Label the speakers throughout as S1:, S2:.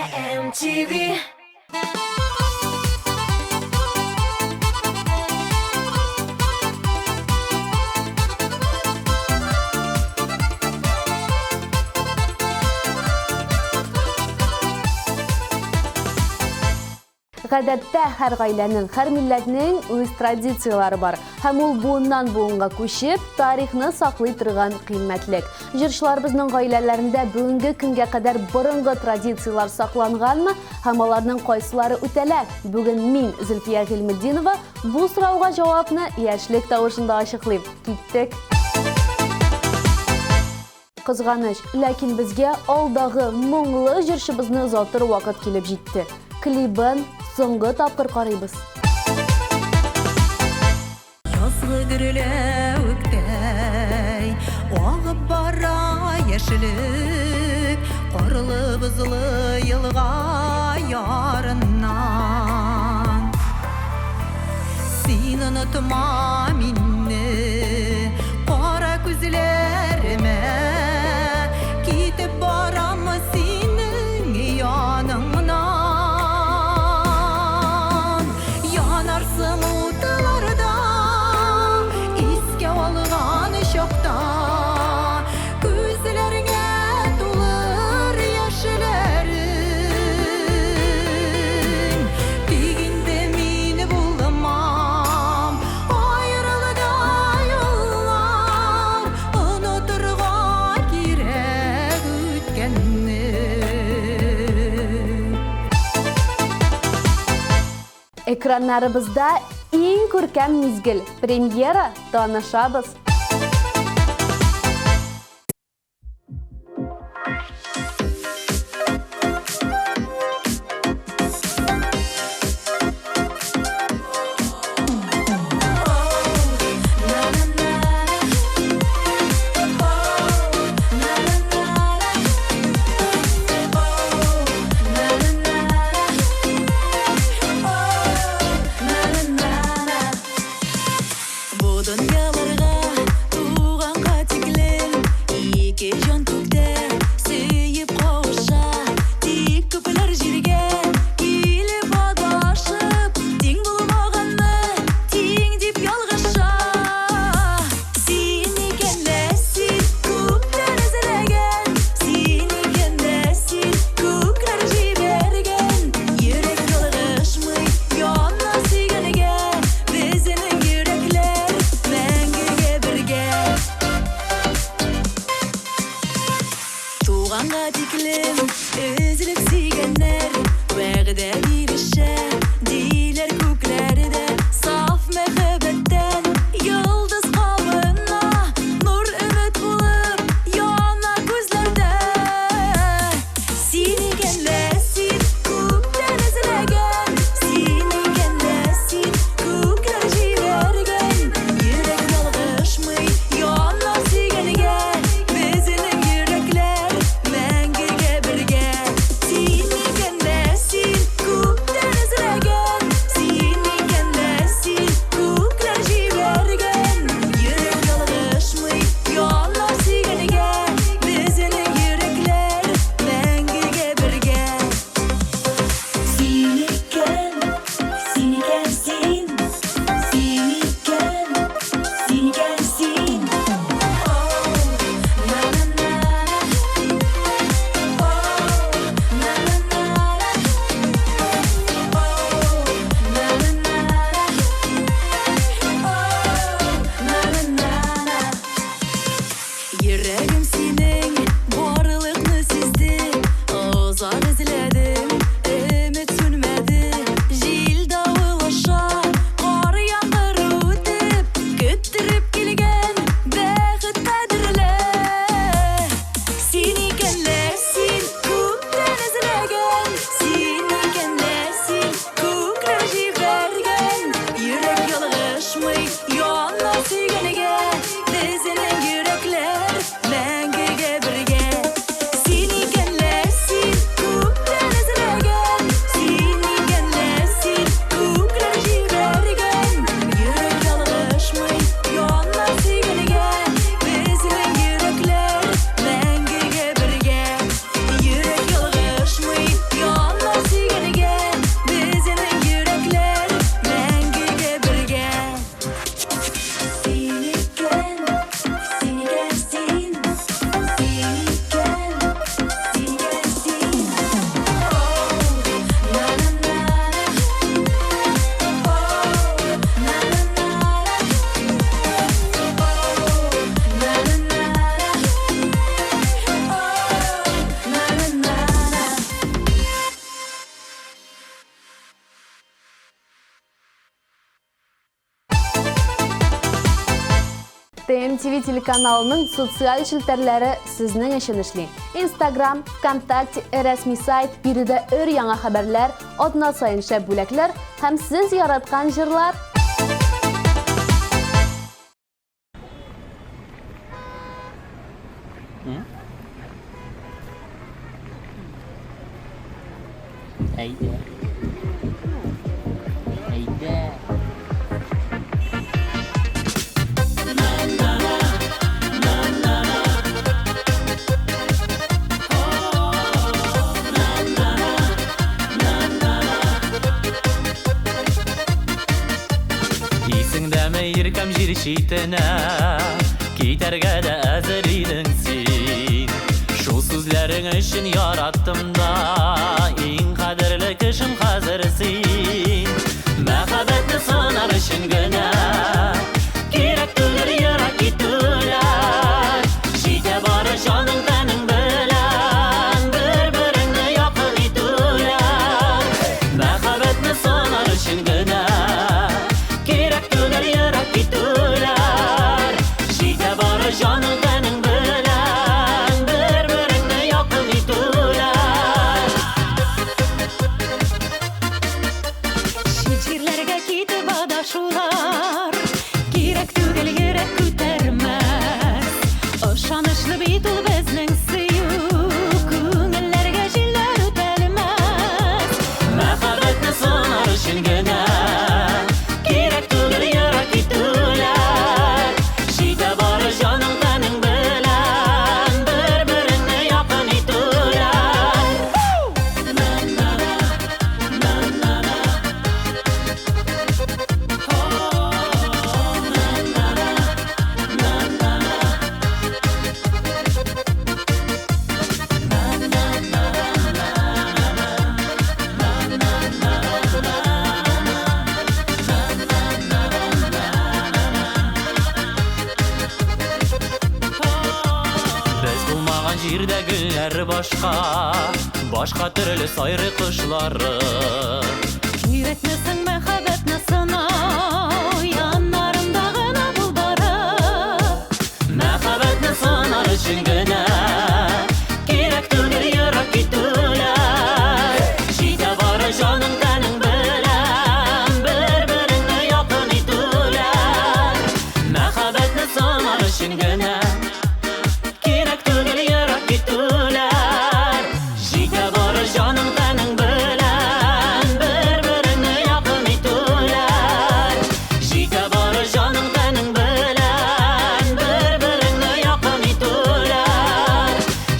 S1: MTV.
S2: Гадәттә, һәр гаиләнең, һәр милләтнең үз традицияләре бар. Һәм ул буыннан буынга күчеп, тарихны саклый торган кыйммәтлек. Җырчыларыбызның гаиләләрендә бүгенге көнгә кадәр борынгы традицияләр сакланганмы һәм аларның кайсылары үтәлә? Бүген мин, Зөлфия Гыйльметдинова, бу сорауга җавапны Яшьлек тавышында ачыклыйм. Киттек! Кызганыч, ләкин безгә алдагы моңлы җырчыбызны озатыр вакыт килеп җитте. Клибын соңгы тапкыр карыйбыз.
S3: Язгы гөрләвектәй агып бара яшьлек, карлы-бозлы елга ярыннан. Син онытма мине, кара күзләремә, китеп барам синең яныңнан. Янарсың утларда, искә алган чакта, күзләреңә тулыр яшьләрең. Тик инде мин булмам, аерылды юллар, онытырга кирәк үткәнне.
S2: Экраннарыбызда иң күркәм мизгел, премьера, танышабыз.
S3: Бу дөньяларга туганга тиклем ике җан күктә сөеп кавыша. Тик күпләр җиргә килеп адашып, тиң булмаганны тиң дип ялгыша. Син икән лә син күпләр эзләгән, син икән лә син күкләр җибәргән. Йөрәк ялгышмый яна сөйгәнгә, безнең йөрәкләр мәңгегә бергә. Туганга тиклем өзелеп сөйгәннәр вәгъдә бирешә, диләр күкләрдә. Саф мәхәббәттән йолдыз кабына, нур өмет булып яна күзләрдә. Син икән лә син күптән эзләгән, син икән лә син күкләр җибәргән. Йөрәк ялгышмый яна сөйгәнгә, безнең йөрәкләр мәңгегә бергә. Син икән лә син күптән эзләгән.
S2: ТМТВ телеканалының социаль челтәрләре сезнең өчен эшли. Инстаграм, ВКонтакте, рәсми сайт, биредә өр яңа хәбәрләр, атна саен шәп бүләкләр һәм сез яраткан җырлар.
S1: Әйдә. Әйдә.
S4: Исеңдәме иркәм җир читенә Китәргә дә әзер идең син. Шул сүзләрең өчен яраттым да, иң кадерле кешем хәзер син. Мәхәббәтне сынар өчен генә кирәк түгел ерак китүләр. Җитә бары җаның тәнең белән бер-береңне якын итүләр. Мәхәббәтне сынар өчен генә кирәк түгел ерак китүләр. Җитә бары җаның тәнең белән бер-береңне якын итүләр.
S3: Чит җирләргә китеп адашулар кирәк түгел, йөрәк күтәрмәс. Ышанычлы бит ул безнең сөю, күңелләргә җилләр үтәлмәс.
S4: Мәхәббәтне сынар өчен генә кирәк түгел ерак китүләр. Җитә бары җаның тәнең белән бер-береңне якын итүләр. Без булмаган җирдә гөлләр башка, башка төрле сайрый кошлары.
S3: Кирәкме соң мәхәббәтне сынау, яннарымда гына бул барып.
S4: Мәхәббәтне сынар өчен генә кирәк түгел ерак китүләр. Җитә бары җаның тәнең белән бер-береңне якын итүләр. Мәхәббәтне сынар өчен генә кирәк түгел ерак китүләр. Җитә бары җаның тәнең белән бер-береңне якын итүләр. Җитә бары җаның тәнең белән бер-береңне якын итүләр.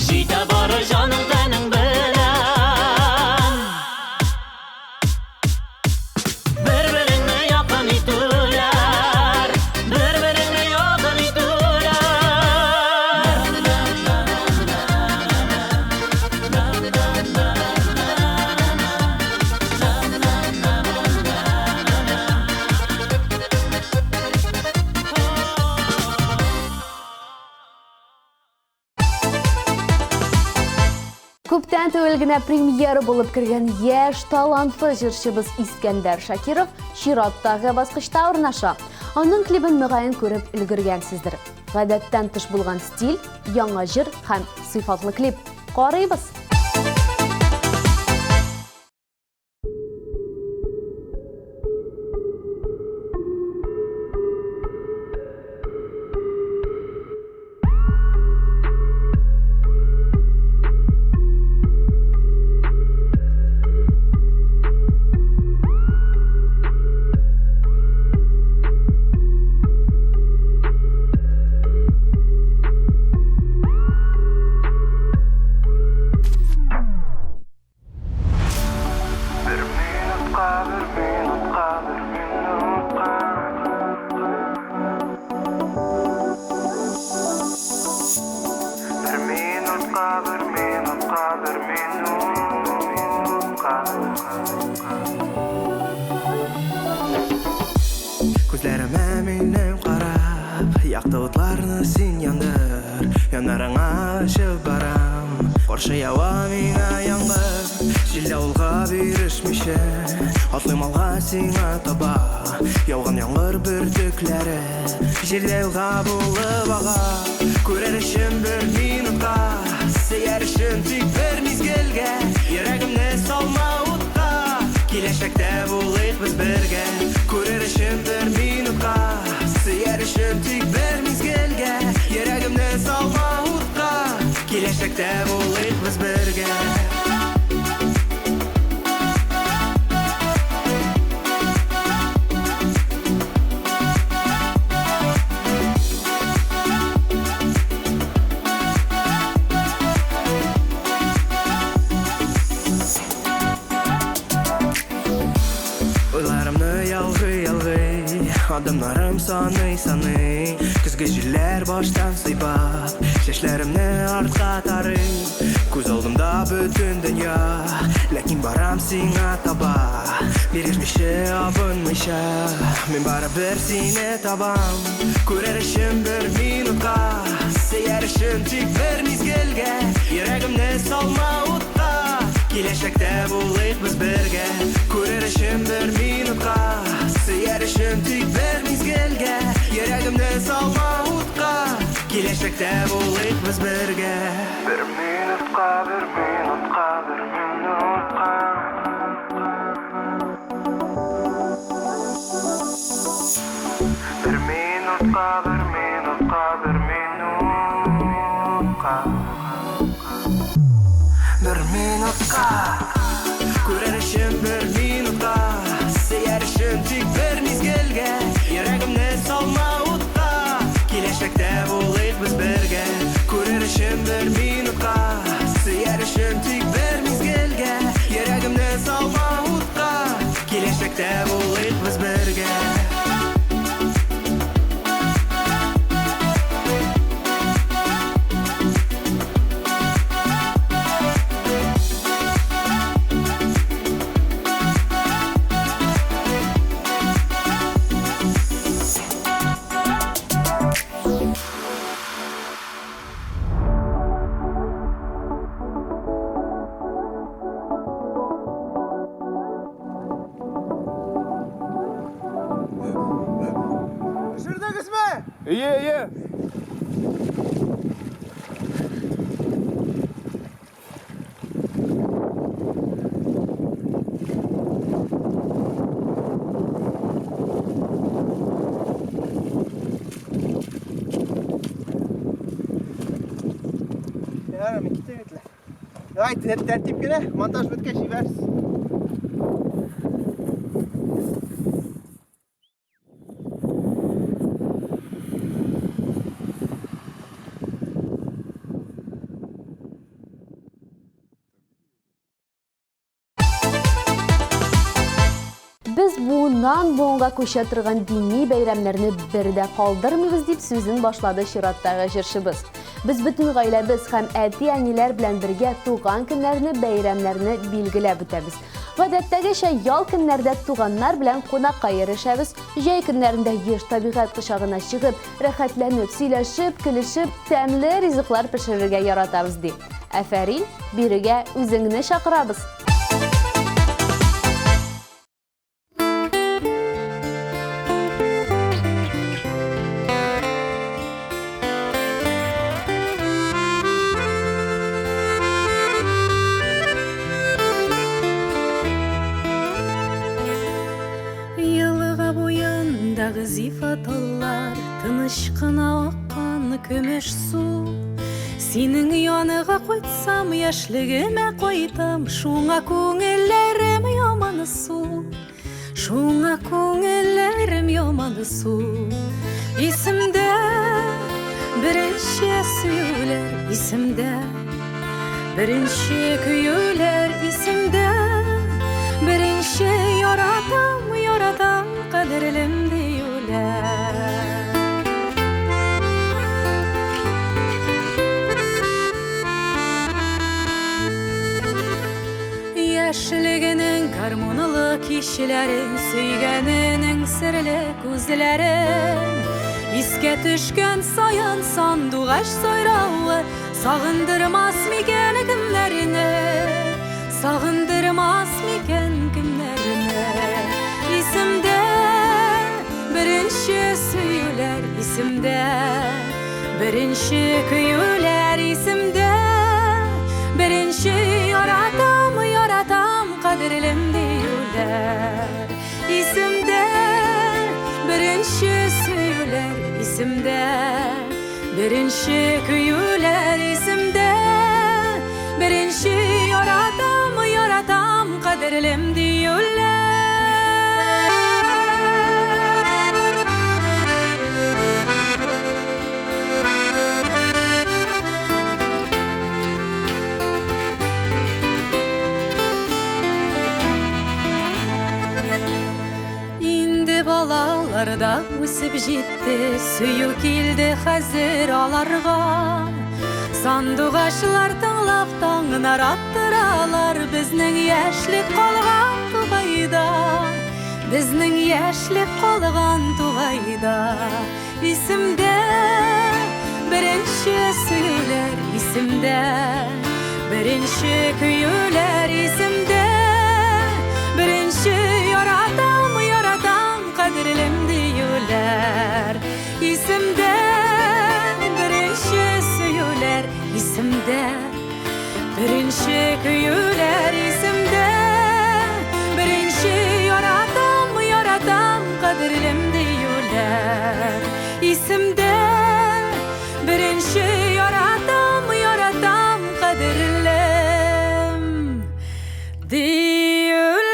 S4: Җитә бары җаның тәнең белән бер-береңне якын итүләр. Бер-береңне якын итүләр.
S2: Күптән түгел генә премьера булып кергән яшь талантлы җырчыбыз Искәндәр Шакиров чираттагы баскычта урнаша. Аның клибын мөгаен күреп өлгергәнсездер. Гадәттән тыш булган стиль, яңа җыр һәм сыйфатлы клип. Карыйбыз.
S5: Бер минутка, бер минутка, бер минутка. Бер минутка, бер минутка, бер минутка.
S6: Күзләремә минем карап, якты утларны син яндыр, яннарыңа очып барам. Каршы ява миңа яңгыр, җил давылга бирешмичә, Атлыйм алга сиңа таба. Яуган яңгыр бөртекләре Җирдә елга булып ага. Күрер өчен бер минутка, Сөяр өчен тик бер мизгелгә. Йөрәгемне салма утка, Киләчәктә булыйк без бергә. Күрер өчен бер минутка, Сөяр өчен тик бер мизгелгә. Йөрәгемне салма утка, Киләчәктә булыйк без бергә. Уйларымны ялгый-ялгый, Адымнарым саный-саный, Көзге җилләр баштан сыйпап, Чәчләремне артка тарый. Күз алдымда бөтен дөнья, Ләкин барам сиңа таба. Бирешмичә, абынмыйча, Мин барыбер сине табам. Күрер өчен бер минутка, Сөяр өчен тик бер мизгелгә. Йөрәгемне салма утка, Киләчәктә булыйк без бергә. Күрер өчен бер минутка, Сөяр өчен тик бер мизгелгә. Йөрәгемне салма утка, Киләчәктә булыйк без бергә.
S5: Бер минутка, бер минутка, бер минутка. Бер минутка, бер минутка, бер минутка.
S6: Бер минутка. Күрер өчен бер минутка, Сөяр өчен тик бер мизгелгә. Йөрәгемне салма утка, Киләчәктә булыйк без бергә. Күрер өчен бер минутка, Сөяр өчен тик бер мизгелгә. Йөрәгемне салма утка, Киләчәктә булыйк без бергә.
S7: Төшердегезме? Ие, ие. Ярар, мин китәм инде. Давай, тәртип кенә, монтаж беткәч җибәрсез.
S2: Без буыннан буынга күчә торган дини бәйрәмнәрне бер дә калдырмыйбыз, дип сүзен башлады чираттагы җырчыбыз. Без бөтен гаиләбез һәм әти-әниләр белән бергә туган көннәрне, бәйрәмнәрне билгеләп үтәбез. Гадәттәгечә ял көннәрдә туганнар белән кунакка йөрешәбез. Җәй көннәрендә еш табигать кочагына чыгып, рәхәтләнеп, сөйләшеп, көлешеп, тәмле ризыклар пешерергә яратабыз, ди. Афәрин, бирегә үзеңне чакырабыз.
S3: Елга буендагы зифа таллар, Тыныч кына аккан көмеш су. Синең яныга кайтсам, яшьлегемә кайтам, Шуңа күңелләрем ямансу. Шуңа күңелләрем ямансу. Исемдә беренче сөюләр, исемдә беренче көюләр, исемдә беренче яратам, яратам, кадерлем диюләр. Яшьлегенең гармунлы кичләрен, сөйгәненең серле күзләрен искә төшкән саен сандугач сайравы сагындырмас микән кемнәрне, сагындырмас микән кемнәрне. исемдә, беренче көюләр исемдә, беренче яратам, яратам, кадерлем диюләр исемдә, беренче сөюләр исемдә, беренче көюләр исемдә, беренче яратам, яратам, кадерлем диюләр. Инде балалар да үсеп җитте, сөю килде хәзер аларга. Сандугачлар тыңлап таңнар аттыралар, безнең яшьлек калган тугайда. Безнең яшьлек калган тугайда. Исемдә беренче сөюләр исемдә, беренче көюләр исемдә, беренче яратам, яратам, кадерлем диюләр исемдә, беренче сөюләр исемдә, беренче көюләр исемдә, беренче яратам, яратам, кадерлем диюләр исемдә, беренче яратам, яратам, кадерлем диюләр.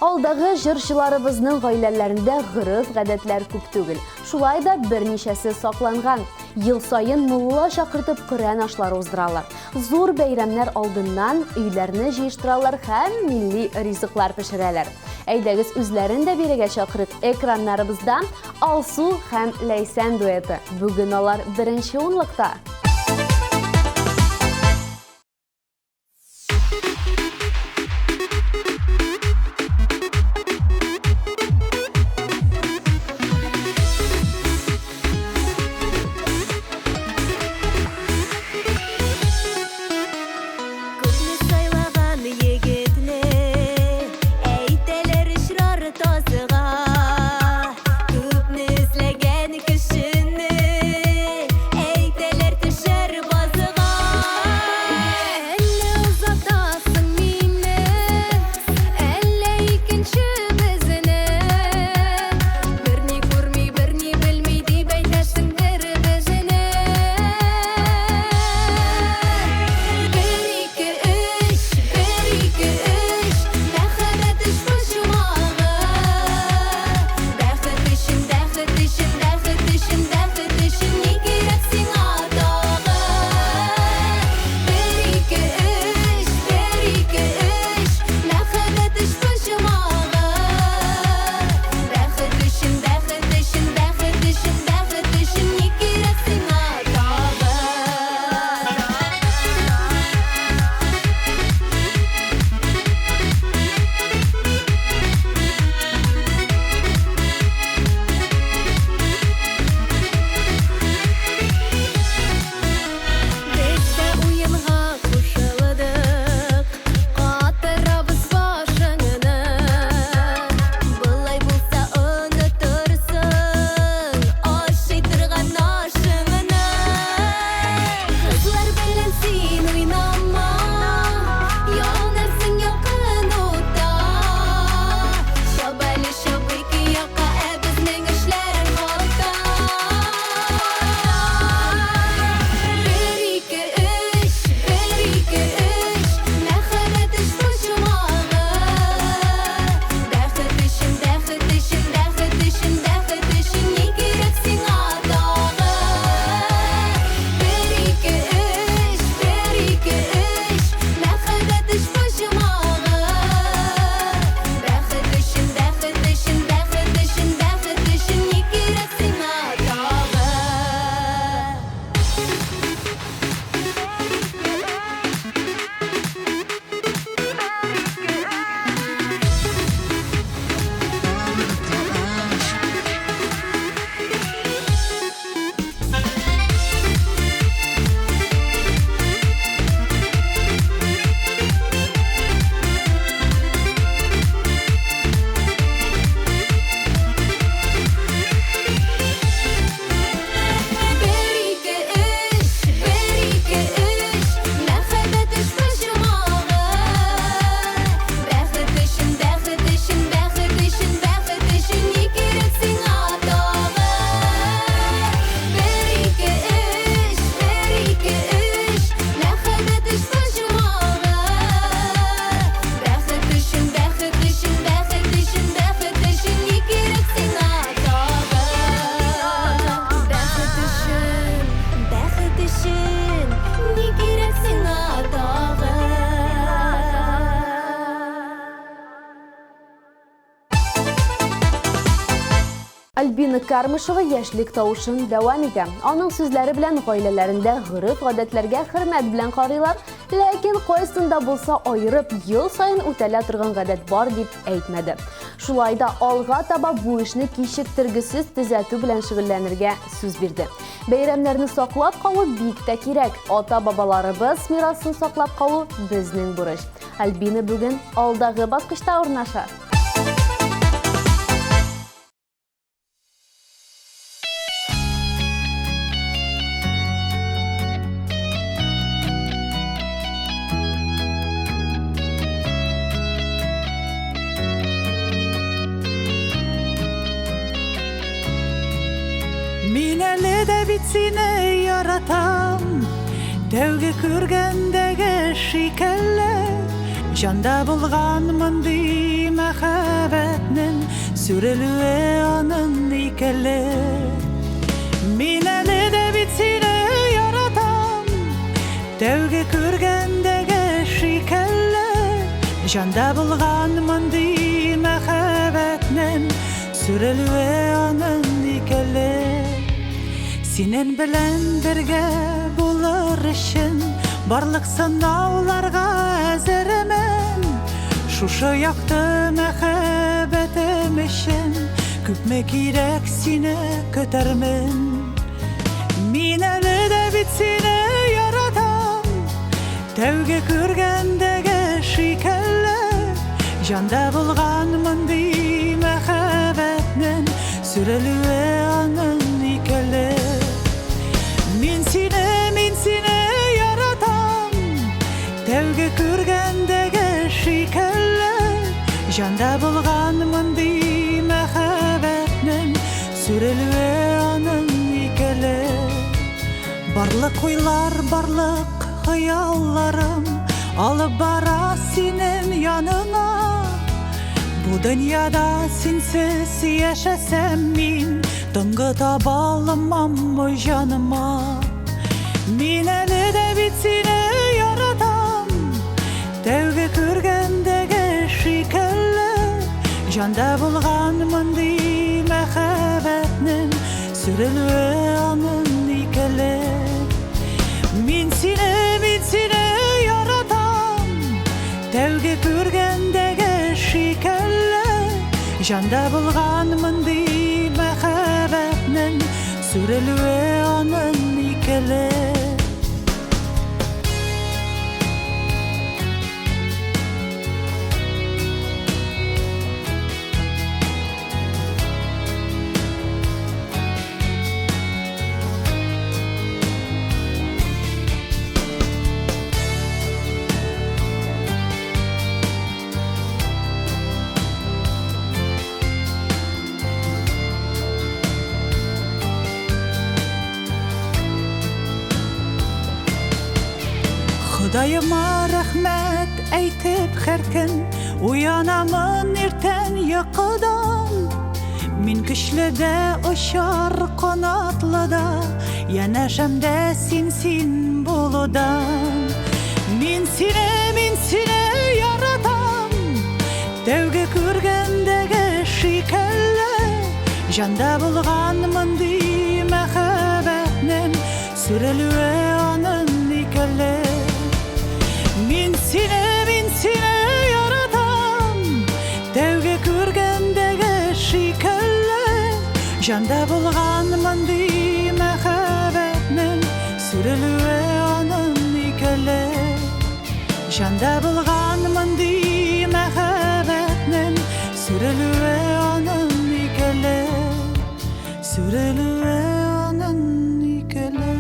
S2: Алдагы җырчыларыбызның гаиләләрендә гореф-гадәтләр күп түгел. Шулай да берничәсе сакланган. Ел саен мулла чакыртып Коръән ашлары уздыралар. Зур бәйрәмнәр алдыннан өйләрне җыештыралар һәм милли ризыклар пешерәләр. Әйдәгез үзләрен дә бирегә чакырыйк. Экраннарыбызда Алсу һәм Ләйсән дуэты. Бүген алар беренче унлыкта.
S8: Күпне сайлаган егетне әйтәләр очрар тазыга. Күпне эзләгән кешене әйтәләр төшәр.
S2: Альбина Кармышева яшьлек тавышын дәвам итә. Аның сүзләре белән гаиләләрендә гореф-гадәтләргә хөрмәт белән карыйлар, ләкин кайсын да булса аерып ел саен үтәлә торган гадәт бар дип әйтмәде. Шулай да алга таба бу эшне кичектергесез төзәтү белән шөгыльләнергә сүз бирде. Бәйрәмнәрне саклап калу бик тә кирәк. Ата-бабаларыбыз мирасын саклап калу безнең бурыч. Альбина бүген алдагы баскычта урнаша.
S3: Мин әле дә бит сине яратам Тәүге күргәндәге шикелле Җанда булган мондый мәхәббәтнең Сүрелүе аның икеле Мин әле дә бит сине яратам Тәүге күргәндәге шикелле Җанда булган мондый мәхәббәтнең Сүрелүе аның икеле Синең белән бергә булыр өчен Барлык сынауларга әзермен Шушы якты мәхәббәтем өчен Күпме кирәк сине көтәрмен Мин әле дә бит сине яратам Тәүге күргәндәге шикелле Җанда булган мондый мәхәббәтнең Сүрелүе аның икеле Мин сине, мин сине яратам Тәүге күргәндәге шикелле Җанда булган мондый мәхәббәтнең Сүрелүе аның икеле Барлык уйлар, барлык хыялларым Алып бара синең яныңа Бу дөньяда синсез яшәсәм мин Тынгы таба алмам җаныма Мин әле дә бит сине яратам Тәүге күргәндәге шикелле Җанда булган мондый мәхәббәтнең Сүрелүе аның икеле Мин сине, мин сине яратам Тәүге күргәндәге шикелле Җанда булган мондый мәхәббәтнең Сүрелүе аның икеле Ходаема рәхмәт әйтеп һәр көн Уянамын иртән йокыдан Мин көчле дә очар канатлы да Янәшәмдә син син булудан Мин сине, мин сине яратам Тәүге күргәндәге шикелле Җанда булган мондый мәхәббәтнең Сүрелүе аның икеле Мин сине, мин сине яратам Тәүге күргәндәге шикелле Җанда булган мондый мәхәббәтнең Сүрелүе аның икеле Җанда булган мондый мәхәббәтнең Сүрелүе аның икеле Сүрелүе аның икеле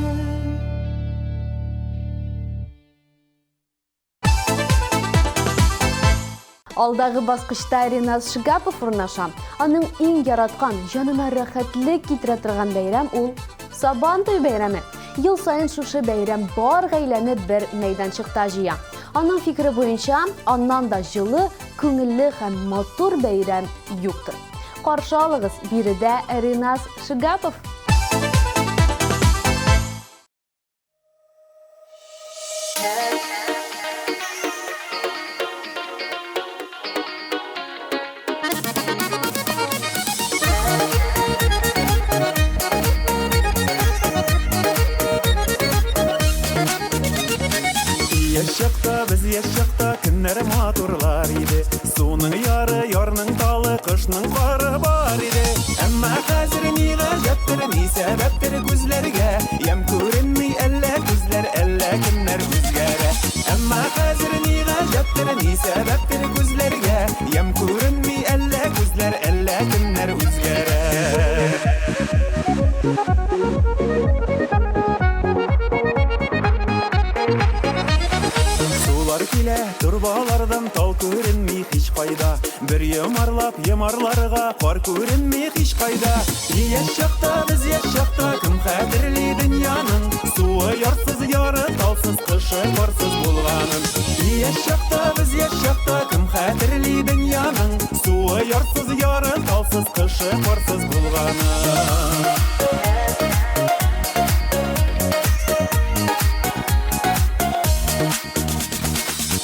S2: Алдагы баскычта Ринас Шигапов урнаша. Аның иң яраткан, җанына рәхәтлек китерә торган бәйрәм ул Сабантуй бәйрәме. Ел саен шушы бәйрәм бар гаиләне бер мәйданчыкта җыя. Аның фикере буенча, аннан да җылы, күңелле һәм матур бәйрәм юктыр. Каршы алыгыз, биредә Ринас Шигапов.
S9: Яшь чакта, без яшь чакта, көннәр матурлар иде. Суның яры, ярның талы, кышның кары бар иде. Әмма хәзер ни гаҗәптер, ни сәбәптер күзләргә ямь күренми, әллә күзләр, әллә кемнәр үзгәрә. Әмма хәзер ни гаҗәптер, ни сәбәптер күзләргә ямь күренми, әллә күзләр, әллә кемнәр үзгәрә. Сулар килә торбалардан, тал күренми һич кайда. Бер йомарлап йомарларга кар күренми һич кайда. Яшь чакта, без яшь чакта, кем хәтерли дөньяның суы ярсыз, яры талсыз, кышы карсыз булганын. Яшь чакта, без яшь чакта, кем хәтерли дөньяның суы ярсыз, яры талсыз, кышы карсыз булганын.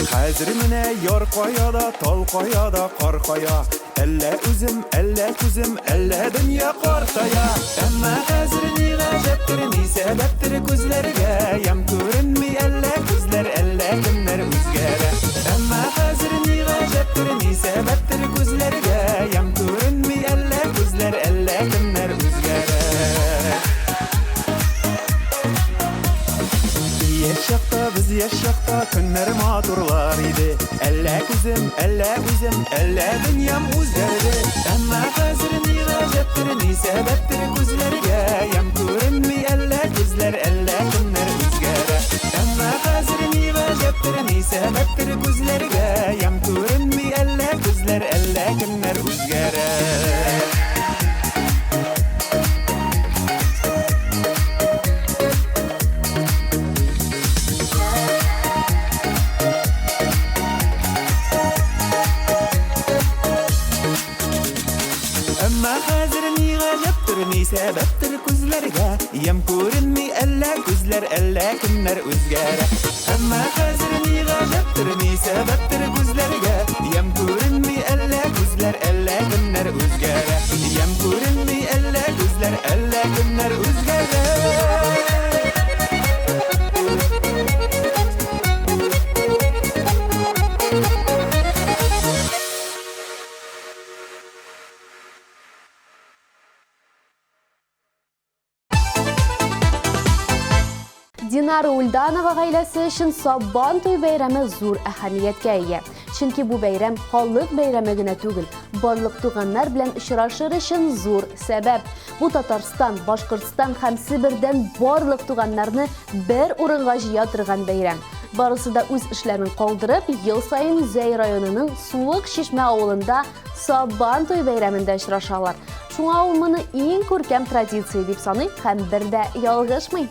S9: Хәзер менә яр кая да, тал кая да, кар кая. Әллә үзем, әллә күзем, әллә дөнья картая. Әмма хәзер ни гаҗәптер, ни сәбәптер күзләргә ямь күренми, әллә күзләр, әллә кемнәр үзгәрә. Әмма хәзер ни гаҗәптер, ни сәбәптер күзләргә ямь күренми, әллә күзләр, әллә кемнәр үзгәрә. Яшь чакта, без яшь чакта, көннәр матурлар иде. Әллә күзем, әллә үзем, әллә дөньям үзгәрде. Әмма хәзер ни гаҗәптер, ни сәбәптер күзләргә ямь күренми, әллә күзләр, әллә кемнәр үзгәрә. Әмма хәзер ни гаҗәптер, ни сәбәптер күзләргә ямь күренми, әллә күзләр, әллә кемнәр үзгәрә. Әмма хәзер ни гаҗәптер, ни сәбәптер күзләргә ямь күренми, әллә күзләр, әллә кемнәр үзгәрә. Әмма хәзер ни гаҗәптер, ни сәбәптер күзләргә ямь күренми, әллә күзләр, әллә кемнәр үзгәрә. Ямь күренми, әллә күзләр, әллә кемнәр үзгәрә.
S2: Динара Ульданова гаиләсе өчен Сабан туй бәйрәме зур әһәмияткә ия. Чөнки бу бәйрәм халык бәйрәме генә түгел, барлык туганнар белән очрашыр өчен зур сәбәп. Бу Татарстан, Башкортстан һәм Себердән барлык туганнарны бер урынга җыя торган бәйрәм. Барысы да үз эшләрен калдырып, ел саен Зәй районының Суык Чишмә авылында Сабан туй бәйрәмендә очрашалар. Шуңа ул моны иң күркәм традиция дип саный һәм бер дә ялгышмый.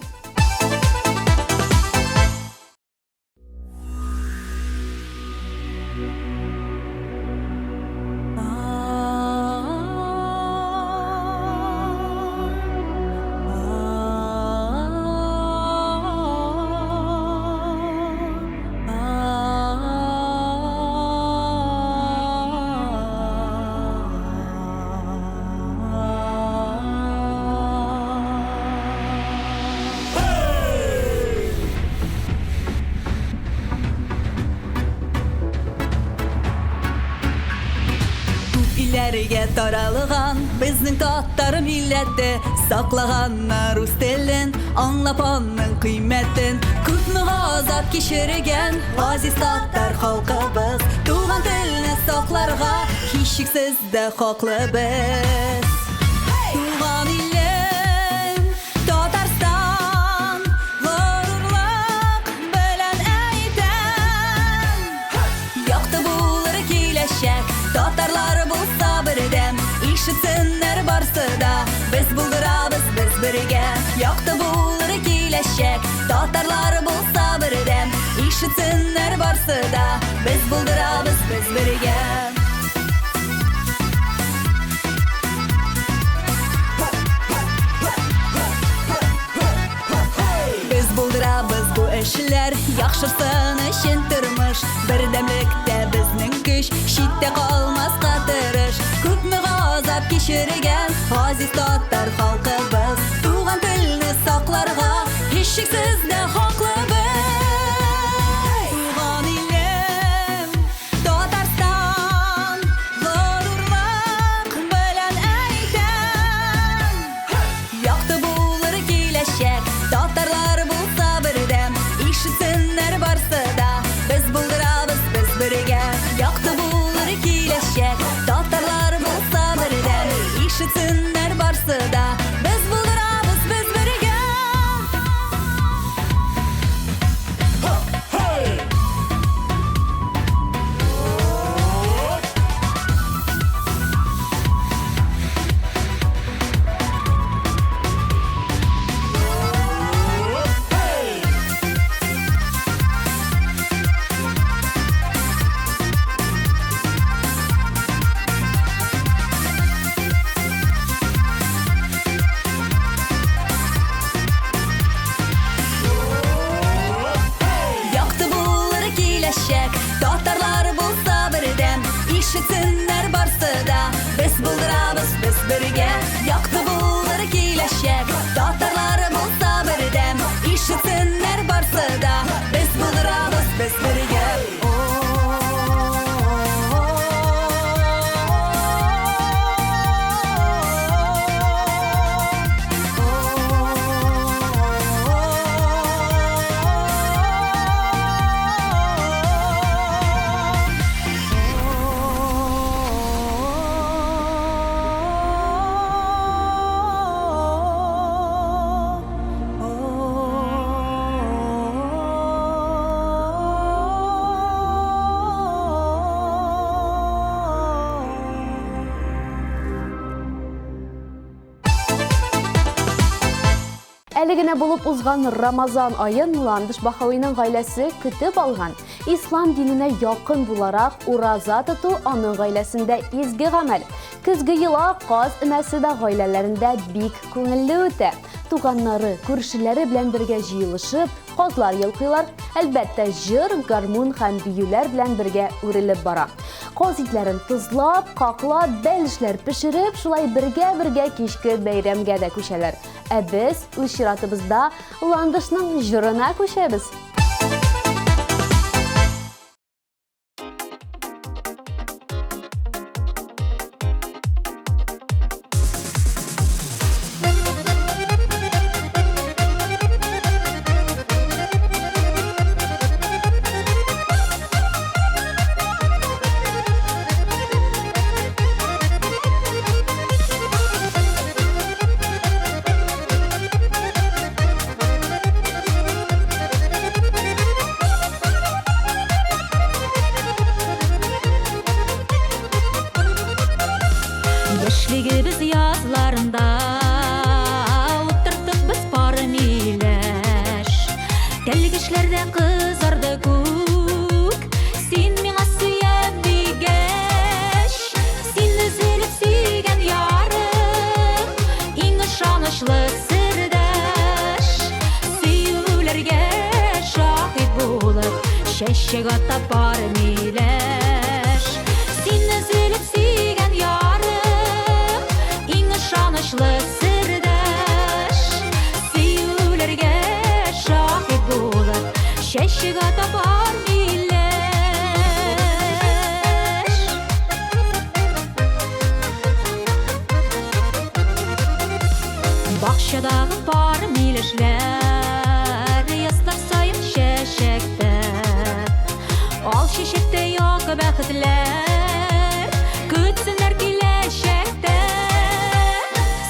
S3: Күп илләргә таралган безнең татар милләте, саклаганнар үз телен, аңлап аның кыйммәтен. Күпме газап кичергән газиз татар халкыбыз, туган телне сакларга һичшиксез дә хаклы без. Туган илем, Татарстан, горурлык белән әйтәм. Якты булыр киләчәк, татарлар булса бердәм, ишетсеннәр барсы да, без булдырабыз без бергә. Якты булыр киләчәк, татарлар булса бердәм, ишетсеннәр барсы да, без булдырабыз без бергә. Без булдырабыз бу эшләр, яхшырсын өчен тормыш, бердәмлектә безнең көч, читтә калмаска тырыш. Күпме газап кичергән газиз татар халкыбыз, туган телне сакларга һичшиксез дә хаклы без. барсы да. Без булдырабыз, без бергә. Якты булыр киләчәк, татарлар булса бердәм, ишетсеннәр барсы да, без булдырабыз, без бергә. Якты булыр киләчәк, татарлар булса бердәм, ишетсеннәр барсы да, без булдырабыз, без бергә.
S2: Әле генә булып узган Рамазан аен Ландыш Баһавиның гаиләсе көтеп алган. Ислам диненә якын буларак, ураза тоту аның гаиләсендә изге гамәл. Көзге йола каз өмәсе дә гаиләләрендә бик күңелле үтә. Туганнары, күршеләре белән бергә җыелышып, казлар йолкыйлар. Әлбәттә, җыр, гармун һәм биюләр белән бергә үрелеп бара. Каз итләрен тозлап, каклап, бәлешләр пешереп, шулай бергә-бергә кичке бәйрәмгә дә күчәләр. Ә без үз чиратыбызда Ландышның җырына күчәбез.
S3: Яшьлегебез язларында утырттык без пар миләш. Тәлгешләрдә кызарды күк, син миңа сөям дигәч, син өзелеп сөйгән ярым, иң ышанычлы сердәш. Сөюләргә шаһит булып, чәчәк ата пар миләш. Син өзелеп сөйгән ярым, иң ышанычлы сердәш. Сөюләргә шаһит булып, чәчәк ата пар миләш. Бакчадагы пар миләшләр язлар саен чәчәктә. Ал чәчәктә як бәхетләр көтсеннәр киләчәктә.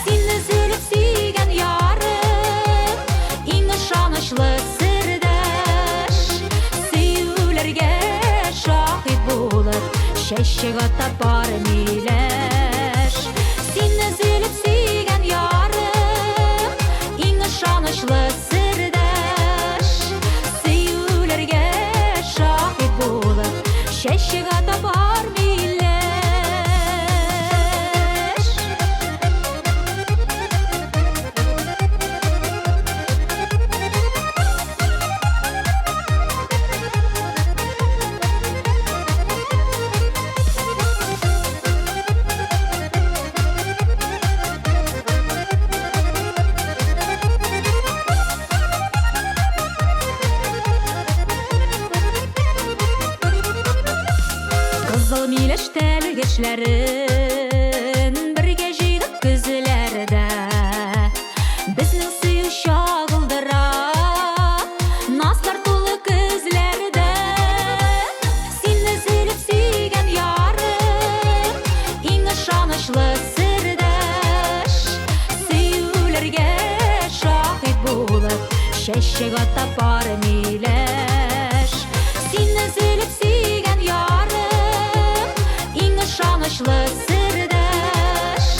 S3: Син өзелеп сөйгән ярым, иң ышанычлы сердәш. Сөюләргә шаһит булып, чәчәк ата пар миләш. Син өзелеп сөйгән ярым, иң ышанычлы сердәш. Сөюләргә шаһит булып, чәчәк ата пар миләш. Кызыл миләш тәлгешләрен бергә җыйдык көзләрдә. Безнең сөю чагылдыра назлар тулы көзләрдә. Син өзелеп сөйгән ярым, иң ышанычлы сердәш. Чәчәк ата пар миләш. Син өзелеп сөйгән ярым, Иң ышанычлы сердәш.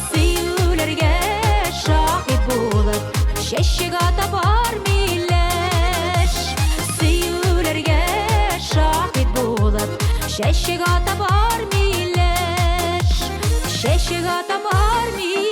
S3: Сөюләргә шаһит булып, Чәчәк ата пар миләш. Сөюләргә шаһит булып, Чәчәк ата пар миләш. Чәчәк ата пар миләш.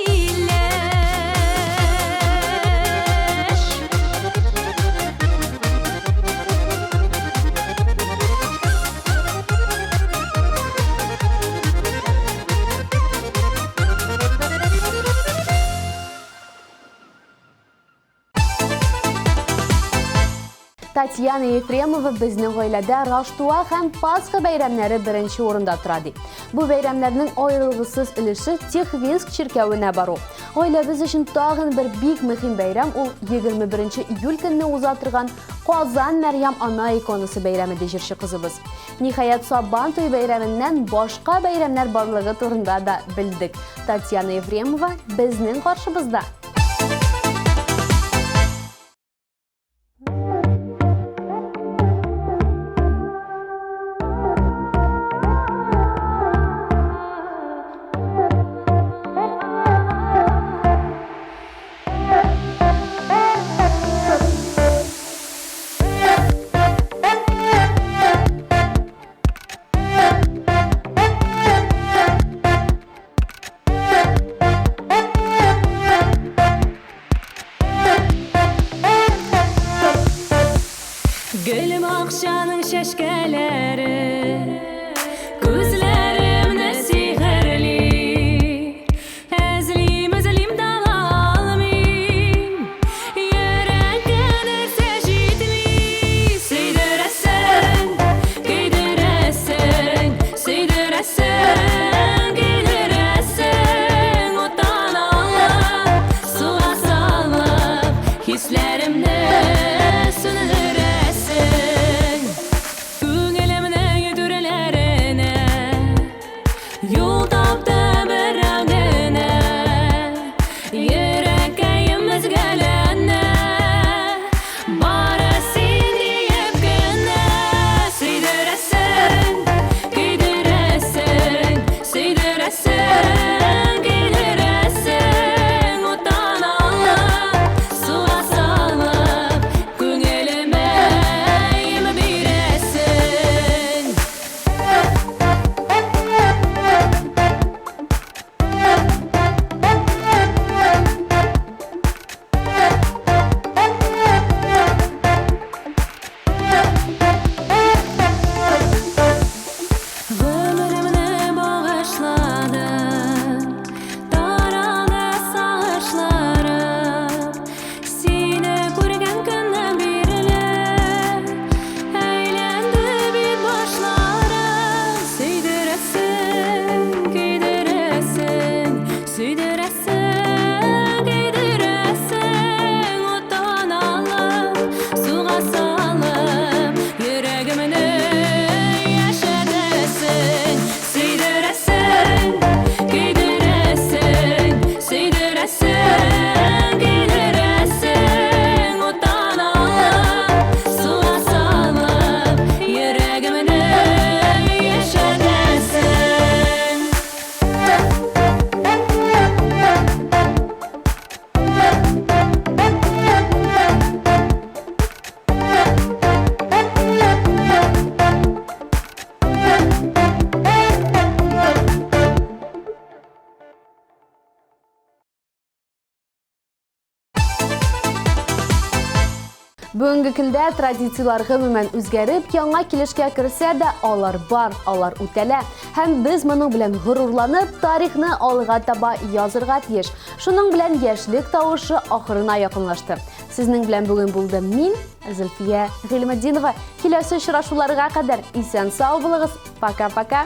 S2: Татьяна Ефремова безнең гаиләдә Раштуа һәм Пасха бәйрәмнәре беренче урында тора ди. Бу бәйрәмнәрнең аерылгысыз өлеше Тихвинск чиркәвенә бару. Гаиләбез өчен тагын бер бик мөһим бәйрәм ул 21 июль көнне уза торган Казан Мәрьям Ана иконасы бәйрәме ди җырчы кызыбыз. Ниһаять, Сабан туе бәйрәменнән башка бәйрәмнәр барлыгы турында да белдек. Татьяна Ефремова безнең каршыбызда.
S3: Гөл бакчаның чәчкәләре Күзләремне сихерли. Эзлим, эзлим, таба алмыйм. Йөрәккә нәрсә җитми. Сөйдерәсең, көйдерәсең, сөйдерәсең, көйдерәсең. Уттан алып, суга салып, хисләремне сүндерәсең. Күңелемнең түрләренә юл тапты берәү генә. Йөрәккәем өзгәләнә, бары син диеп кенә. Сөйдерәсең, көйдерәсең, сөйдерәсең, көйдерәсең. Уттан алып, суга салып, күңелемә им бирәсең. Гомеремне багышладым, таралды сагышларым. Сине күргән көннән бирле әйләнде бит башларым. Сөйдерәсең, көйдерәсең, сөйдерәсең, көйдерәсең. Уттан алып, суга салып, йөрәгемне яшәтәсең. Сөйдерәсең, көйдерәсең, сөйдерәсең, көйдерәсең. Уттан алып, суга салып, йөрәгемне яшәтәсең.
S2: Бүгенге көндә традицияләр гомумән үзгәреп, яңа килешкә керсә дә, алар бар, алар үтәлә. Һәм без моның белән горурланып, тарихны алга таба язырга тиеш. Шуның белән яшьлек тавышы ахырына якынлашты. Сезнең белән бүген булдым мин, Зөлфия Гыйльметдинова. Киләсе очрашуларга кадәр исән сау булыгыз. Пока-пока.